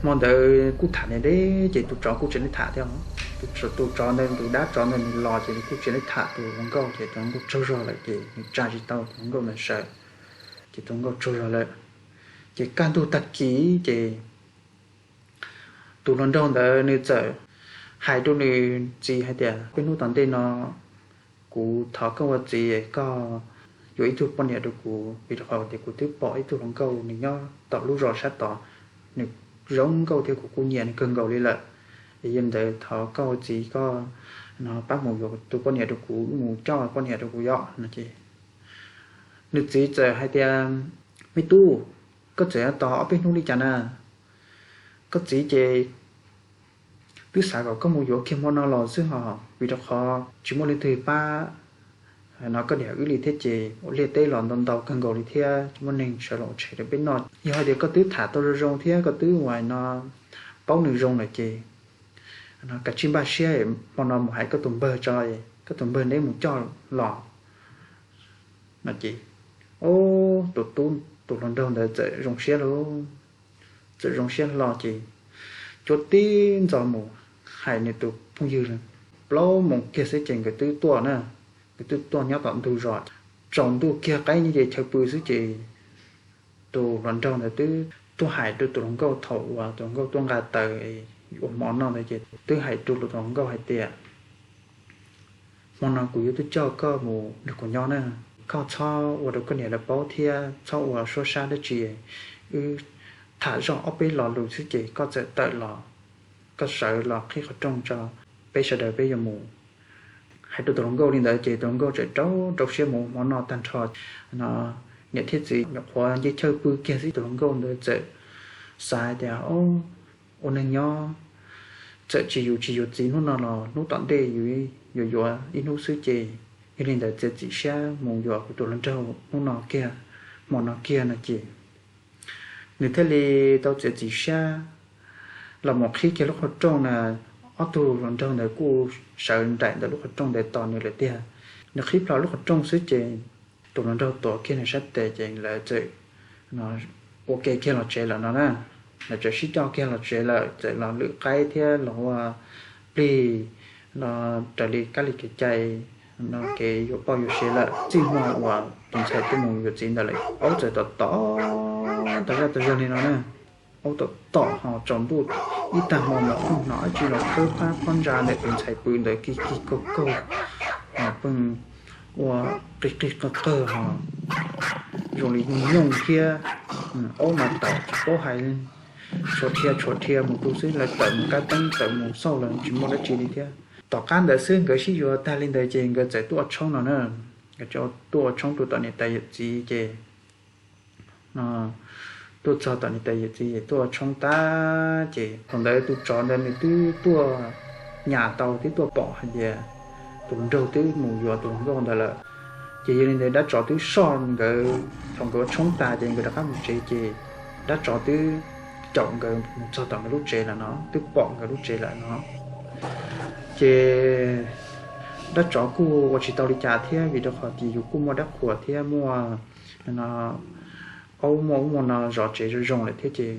Hmo ntawd kuj tham ntev ntev ces tus tsov kuj tsis leej tham thiab. Tus tsov ntawd, tus dab tsov ntawd nws los ces nws kuj tsis leej tham tus hluas nkauj ces tus hluas nkauj tsaug zog lawm ces nws tsa tsis tau tus hluas nkauj ntawd sawv, ces tus hluas nkauj tsaug zog lawm. Ces kaj ntug tag kis ces tus hluas nraug ntawd nws txawm hais rau nws txiv hais tias, peb hnub tom ntej no kuv thov koj ua txiv koj yuav ib tug poj niam rau kuv, vim rau qhov tias kuv twb pom ib tug hluas nkauj nws nyob tom lub zos sab tod, nws zoo nkauj thiab kuv kuj nyiam nws kawg nkaus li lawm. Es yog li ntawd thov koj ua txiv koj no pab mus yuav tus poj niam rau kuv, mus coj poj niam rau kuv yom no ces nws txiv txawm hais tias, me tub, koj txawm tos ob peb hnub li cas na? Koj txiv ces twb xav kom koj mus yuav kiag hmo no los xwb hos, vim rau qhov tsis muaj leej twg pab no koj niam wb li thiab ces ua liaj teb los ntau ntau kawg nkaus li thiab tsis muaj neeg sawv los ua tshais rau peb noj. Yog hais tias koj twb tham tau zoo zoo thiab koj twb uas no paub nws zoo lawm ces kav tsij npaj siab, hmo no mus hais koj tus npawg tso, koj tus npawg neb mus coj los no ces, o, tus tub tus hluas nraug ntawd txawm zoo siab lauj, txawm zoo siab hlo ces cuab tib ntxov mus hais nws tus phooj ywg plaub moos kiag xwb ces nkawd twb tuaj na, nkawd twb tuaj nyob tom ntug zos. Tsaus ntuj kiag qaib nyob ces chaw pw xwb ces tus hluas nraug ntawd twb tuaj hais rau tus hluas nkauj thaum uas tus hluas nkauj tuaj nqa taws ua hmo noj ntawd ces twb hais rau tus hluas nkauj hais tias, hmo no kuv yuav tuaj coj koj mus nrog kuv nyob na, koj txhob ua rau koj niam lawv paub thiab txhob ua suab sab dab tsi. Wb tham zoj ob peb lo lus xwb ces koj txawm tawm los, koj sawv los qhib qhov rooj tso, peb sawv daws peb yuav mus. Hais rau tus hluas nkauj li ntawd ces tus hluas nkauj txawm rau rau siab mus ua hmo noj tag nrho. No niam thiab txiv nyuam qhuav nce chaw pw kiag xwb tus hluas nkauj ntawd txawm xav tias, o, ua neeg nyob txawm tsis yus tsis yuav txiv hnub no los hnub tom ntej yus yuav yuav ib hnub xwb ces yog li ntawd txiav txim siab mus yuav kuv tus hluas nraug hnub no kiag, hmo no kiag no ces nws thiaj li tau txiav txim siab los mus qhib kiag lub qhov rooj na. Ob tug hluas nraug ntawd kuj sawv nraim ntawm lub qhov rooj ntawd tos nws lawm tiag. Nws qhib plho lub qhov rooj xwb ces tus hluas nraug tuav kiag nws sab tes ces lawv txawm ua ke kiag los tsev lawm no na. Lawv txawm sib coj kiag los tsev lawm, txawm los lwm qaib thiab los ua plig, los raws li kab li kev cai, no kev yuav poj yuav sev lawm. Txij hmo uas tus ntxhais tuaj mus yuav txiv ntawd lawm, aub txawm tom tom tas zaj tas zog li no na. Aub tom tom ho tsaus ntuj ib tag hmo mas pheej hnov dab tsi los khawb phab phab ntsa ntawm tus ntxhais pw ntawd kig kig kaug kaug, pheej ua qig qig qawg qawg ho zoo li nyooj thiab. Aub mas tawm tsis paub hais, tshuav dhia tshuav dhia mus tu xwb, lawv tawm mus kab teeb tawm mus xauj los tsis muaj dab tsi li thiab. Tom qab ntawd xwb nkawd sib yuav tag li ntawd ces nkawd txawm tuaj ua tshoob no na. Nkawd tuaj ua tshoob rau tom niam tais yawm txiv ces tuaj txog tom niam tais yawm txiv es tuaj ua tshoob tag ces thaum ntawd tus tsov ntawd nws twb tuaj nyas tau twb tuaj pom hais tias tus nraug twb mus yuav tus hluas nkauj ntawd lawm. Ces yog li ntawd dab tsov twb soj nkawd, thaum nkawd ua tshoob tas ces nkawd rov qab mus tsev ces dab tsov twb caum nkawd mus txog tom nkawd lub tsev lawm no, twb pom nkawd lub tsev lawm no. Ces dab tsov kuj ua tsis tau li cas thiab vim rau qhov tias yus kuj muaj dab qhuas thiab muaj aub muaj ub muaj no zov tsev zoo zoo lawm thiab ces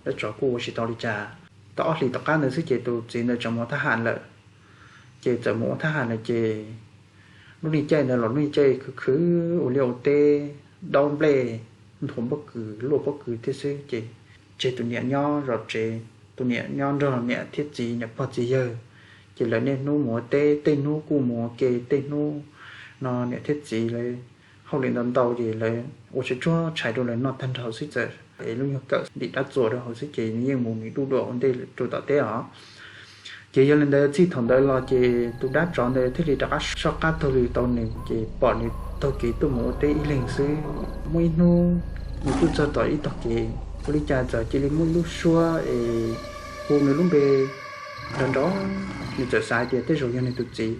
dab tsov kuj ua tsis tau li cas. Tau ob hlis tom qab ntawd xwb ces tus txiv ntawd tseem mus thab ham lawm. Ces txawm mus ua thab ham lawm ces lub neej caij ntawd los lub neej caij khwv khwv ua liaj ua teb, daub nplej, nthuav pob kws luaj pob kws thiab xwb ces tseg tus niam nyob zov tsev, tus niam nyob nrog niam thiab txiv niam pog txiv yawg. Ces lawv niaj hnub mus ua teb, tej hnub kuj mus ua ke, tej hnub no niam thiab txiv lawv hauj lwm ntau ntau ces lawv ua tsuag tsuag tshais rau lawv noj tag nrho xwb txawm es lub nyuag kawm ntim dab txuas rau hauv xwb ces nws yeej mus nws duj dua ua ntej rau tom teb os. Ces yog li ntawd txij thaum ntawd los ces tus dab tsov ntawd thiaj li rov qab soj qab taug lw tau nws ces pom nws taug kev tuaj mus ua teb ib leeg xwb. Muaj ib hnub nws tuaj txog tom ib tog kev, ua li cas txawm cia li muaj ib lub suab es hu nws lub npe nrov nrov. Nws txawm xav tias tej zaum yog nws tus txiv.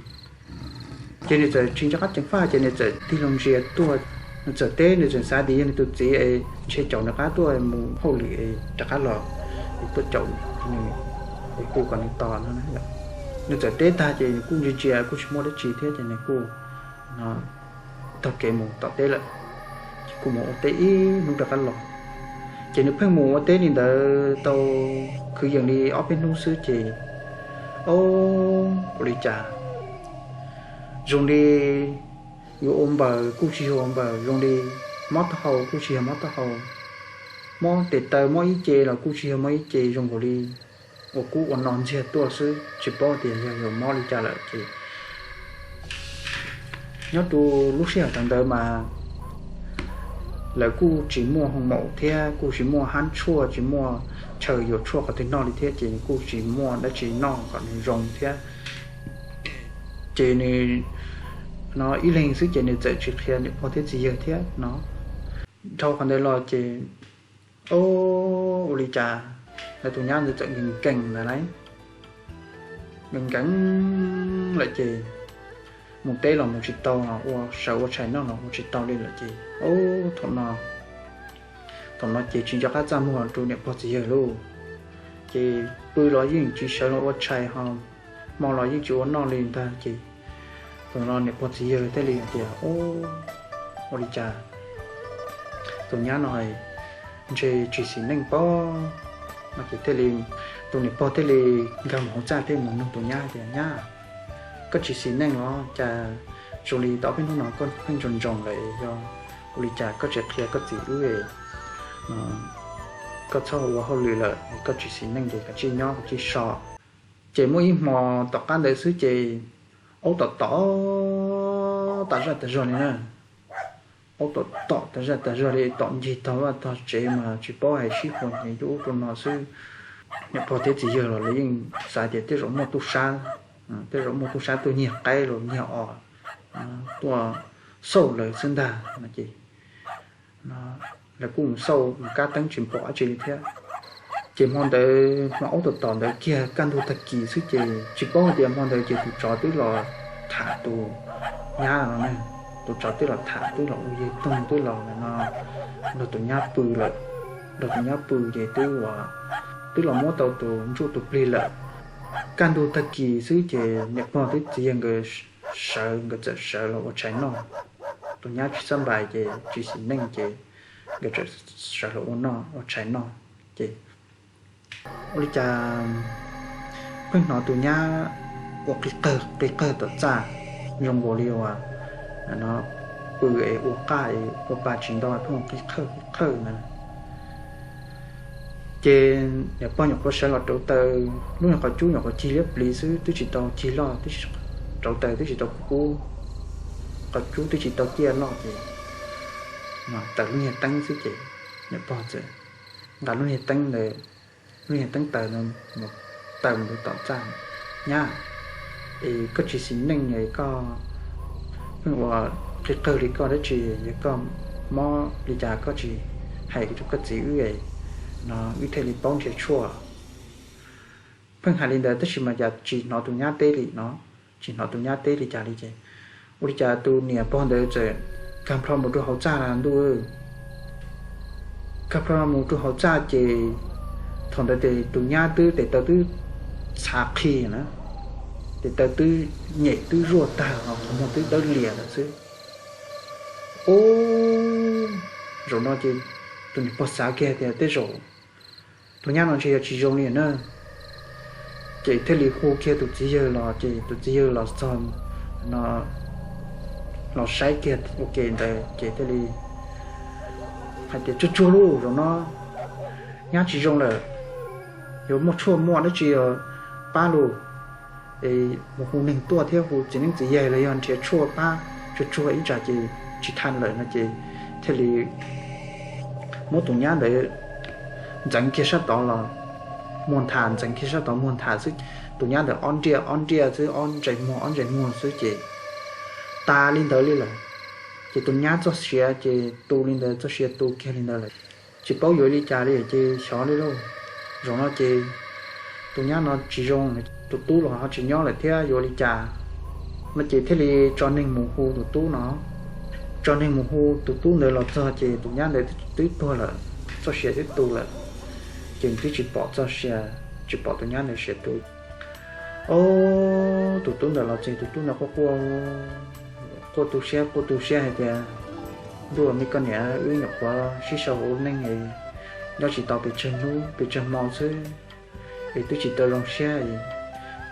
Ces nws txawm tsis nco qab ceev faj ces nws txawm tig loo ntsia tuaj. Nws txawm teb, nws txawm xav tias yog nws tus txiv es ntshe caum nws qab tuaj mus hauj lwm es rov qab los es tuaj caum nws es hu kom nws tos no na. Nws txawm teb tag ces nws kuj ntsia ntsia kuj tsis muaj dab tsi thiab ces nws kuj taug kev mus tom teb lawm. Ces kuj mus ua teb ib hnub rov qab los. Ces nws pheej mus ua teb li ntawd tau kwv yees li ob peb hnub xwb ces, o, ua li cas zoo li yuav ua npaws kuj tsis yog ua npaws, zoo li mob taub hau kuj tsis yog mob taub hau, mob tes taw mob ib ce los kuj tsis yog mob ib ce, zoo nkaus li ua kub ua no ntxiag tuaj xwb, tsis paub tias yog yuav mob li cas lawm ces nyob rau lub sij hawm thaum ntawd mas lawv kuj tsis muaj hoo maum thiab kuj tsis muaj hab tshuaj, tsis muaj chaw yuav tshuaj qhov twg noj li thiab ces kuj tsis muaj dab tsi noj kom nws zoo thiab. Ces nws no ib leeg xwb ces nws txawm tsis qhia niam pog thiab txiv yawg thiab no. Dhau qhov ntawd los ces, o, ua li cas lawv tus nyab ntawd txawm nkees nkees ntawd lauj, nkees nkees lawm ces mus teb los mus tsis tau, ua sawv ua tshais noj los ua tsis tau li lawm ces, o, thaum no, thaum no ces tsis nco qab txaj muag rau niam pog txiv yawg lauj. Ces pw los yeej tsis sawv los ua tshais ho, hmo los yeej tsis ua noj li ntag ces thaum no niam pog txiv yawg thiaj li hais tias, o, ua li cas tus nyab no ntshe tsis xis neej pob no ces thiaj li, tus niam pog thiaj li nkag mus hauv txaj thiaj mus nug tus nyab tias, nyab, koj tsis xis neej los cas zoo li tau ob peb hnub no koj pheej ntsoos ntsoos lawm, yog ua li cas koj tsis qhia koj txiv wb, koj txhob ua hauj lwm lawm, koj tsis xis neej ces kav tsij nyob kav tsij so. Ces muaj ib hmo tom qab ntawd xwb ces aub tom tom tas zaj tas zog li na. Aub tom tom tas zaj tas zog li, tom ncig tog vaj tog tsev mas tsis paub hais sib puas nyias rau ub rau no xwb. Niam pog thiab txiv yawg los lawv yeej xav tias tej zaum muaj tub sab, tej zaum muaj tub sab tuaj nyiag qaib los nyiag os, tuaj xauj lawv xwb ntag no ces lawv kuj mus xauj mus kab teeb tsis pom dab tsi li thiab. Ces hmo ntawd hmo aub tom tom ntawd kiag kaj ntug tag kis xwb ces tsis paub hais tias hmo ntawd ces tus tsov twb los tham tus nyab no ne. Tus tsov twb los tham, twb los ua yawg toog, twb los no nrog tus nyab pw lawm. Nrog tus nyab pw ces twb, twb los muab tau tus ntsuj tus plig lawm. Kaj ntug tag kis xwb ces niam pog thiab txiv yawg nkawd sawv, nkawd txawm sawv los ua tshais noj. Tus nyab tsis txawj npais ces tsis xis neej ces nkawd txawm sawv los ua noj ua tshais noj. Ces ua li cas pheej hnov tus nyab ua qis qawg qis qawg tom txaj, zoo nkaus li uas no pw es ua qaj es ua pa tsis ntau pheej ua qis qawg qis qawg na. Ces niam pog nyuam qhuav sawv los rauv taws, lub nyuam qhuav cub nyuam qhuav cig liab pliv xwb, twb tsis tau cig loj, rauv taws twb tsis tau kub, qhov cub twb tsis tau ciaj loj ces tawm lub niag teeb xwb ces niam pog txawm nqa lub niag teeb ntawd, lub niag teeb taws ntawd mus taws ntawd tom txaj. Nyab, es koj tsis xis neej es koj pheej ua qis qawg li koj dab tsi, yog koj mob li cas koj tsis hais rau koj txiv wb no wb thiaj li paub nrhiav tshuaj. Pheej hais li ntawd tab sis mas cas tsis hnov tus nyab teb li no, tsis hnov tus nyab teb li cas li ces ua li cas tus niam pog ntawd txawm kag nplho mus rau hauv txaj ntuj. Kag nplho mus rau hauv txaj ces thaum ntawd ces tus nyab twb tes taw twb txhav qhi na, tes taw twb nyem twb zuaj tag los qhov muag twb dawb lias lawm xwb. Ub, zaum no ces tus niam pog xav kiag tias tej zaum tus nyab no ntshe yog tsis zoo li na. Ces thiaj li hu kiag tus txiv yawg los ces tus txiv yawg los txog no los saib kiag ua ke ntawd ces thiaj li hais tias tsuag tsuag lauj, zaum no nyab tsis zoo lawm, yuav muaj tshuaj muaj dab tsi pab lauj. Es mus hu neeg tuaj thiab hu txiv neeb txiv yaig los yog nrhiav tshuaj pab tsuag tsuag ib tsam ces tsis tham lawm no ces thiaj li muab tus nyab ntawd ntxeev kiag sab tod los muag nthav, ntxeev kiag sab tod muag nthav xwb. Tus nyab ntawd ob nriaj ob nriaj xwb, ob ntsais muag ob ntsais muag xwb ces tas li ntawd li lawm. Ces tus nyab txoj sia ces tu li ntawd, txoj sia tu kiag li ntawd lawm. Tsis paub yuav li cas li ces xyov li lauj. Zaum no ces tus nyab no tsis zoo, tus tub los ho tsis nyob lawm thiab yuav li cas no ces thiaj li tso neeg mus hu tus tub no. Tso neeg mus hu tus tub ntawd los txog ces tus nyab ntawd twb tuag lawm, txoj sia twb tu lawm. Ces nws twb tsis pom txoj sia, tsis pom tus nyab ntawd sia tu. Ob, tus tub ntawd los txog tus tub ntawd quaj quaj, quaj tu siab quaj tu siab hais tias ntuj, me koj niam, wb nyuam qhuav sib sau ua neej es nyob tsis tau pes tsawg hnub pes tsawg hmo xwb es twb tsis tau zoo siab,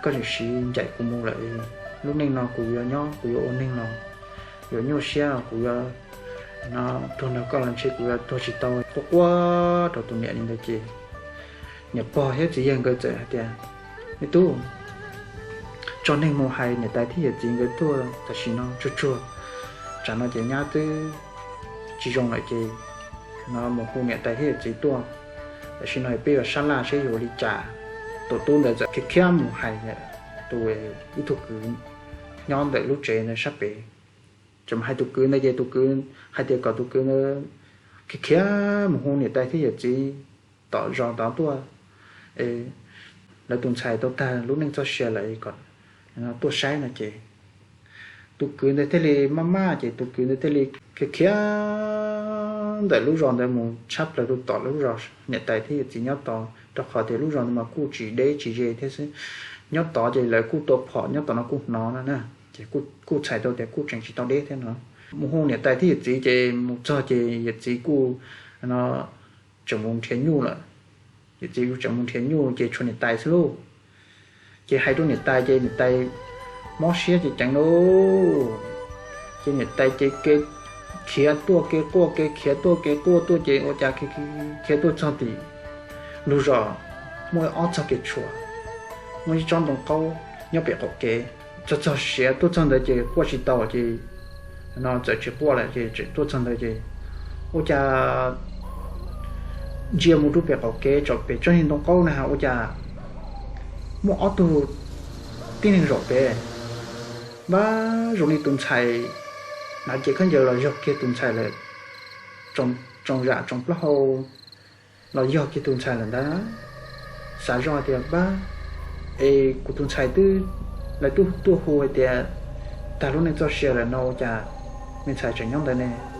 koj tseem siv ncaim kuv mus lawm. Lub neej no kuv yuav nyob, kuv yuav ua neeg no, yuav nyuaj siab, kuv yuav no tuag nrog koj los ntshe kuv yuav tuag tsis tau. Quaj quaj rau tus niam li ntawd ces niam pog thiab txiv yawg nkawd txawm hais tias, Me tub, tso neeg mus hais niam tais thiab yawm txiv nkawd tuaj tam sim no tsuag tsuag. Tsam no ces nyab twb tsis zoo lawm ces no mus hu niam tais thiab yawm txiv tuaj. Tam sim no peb yuav sab laj seb yuav ua li cas. Tus tub ntawd txawm khiav khiav mus hais tus, ib tug kwv nyob ntawm lub tsev ntawd sab pem. Txawm mus hais tus kwv ntawd ces tus kwv hais tias kom tus kwv ntawd khiav khiav mus hu niam tais thiab yawm txiv tom zos tod tuaj, lawv tus ntxhais tau tag lub neej txoj sia lawm kom tuaj saib no ces tus kwv ntawd thiaj li maj maj ces tus kwv ntawd thiaj li khiav khiav ntawm lub zos ntawd mus tshab plaws rau tom lub zos niam tais thiab yawm txiv nyob tod, rau qhov tias lub zos ntawd mas kuj tsis deb tsis ze thiab xwb. Nyob tod ces lawv kuj tua phom nyob tom no kuj hnov no na, ces kuj txhais tau tias kuj tseem tsis tau deb thiab no. Mus hu niam tais thiab yawm txiv ces mus txog ces yawm txiv kuj no tseem mus nrhiav nyuj lawm. Yawm txiv kuj tseem mus nrhiav nyuj ces tshuav niam tais xwb lauj. Ces hais rau niam tais ces niam tais mob siab ces ceev lauj. Ces niam tais ces kev khiav tuaj kev quaj, kev khiav tuaj kev quaj tuaj ces ua cas khiav tuaj txog tim lub zos muaj ob txoj kev tshuam, muaj ib tsob ntoo qaub nyob pem qaum kev. Txog txog siav tuaj txog ntawd ces quaj tsis tau ces no txawm tsis quaj lawm ces tseem tuaj txog ntawd ces ua cas ntsia mus rau pem qaum kev tsom pem tsob niag ntoo qaub na ua cas muaj ob tug tib neeg zaum pem. Npab, zoo li tus ntxhais, hnav cev khaub ncaws los yog kiag tus ntxhais lawm, tsoo zam tsoo plaub hau los yog kiag tus ntxhais lawm ntag. Xav zoj tias npab, es kuv tus ntxhais twb, lawv twb tuaj hu hais tias tag lub neej txoj sia lawm no ua cas me ntxhais tseem nyob ntawd ne?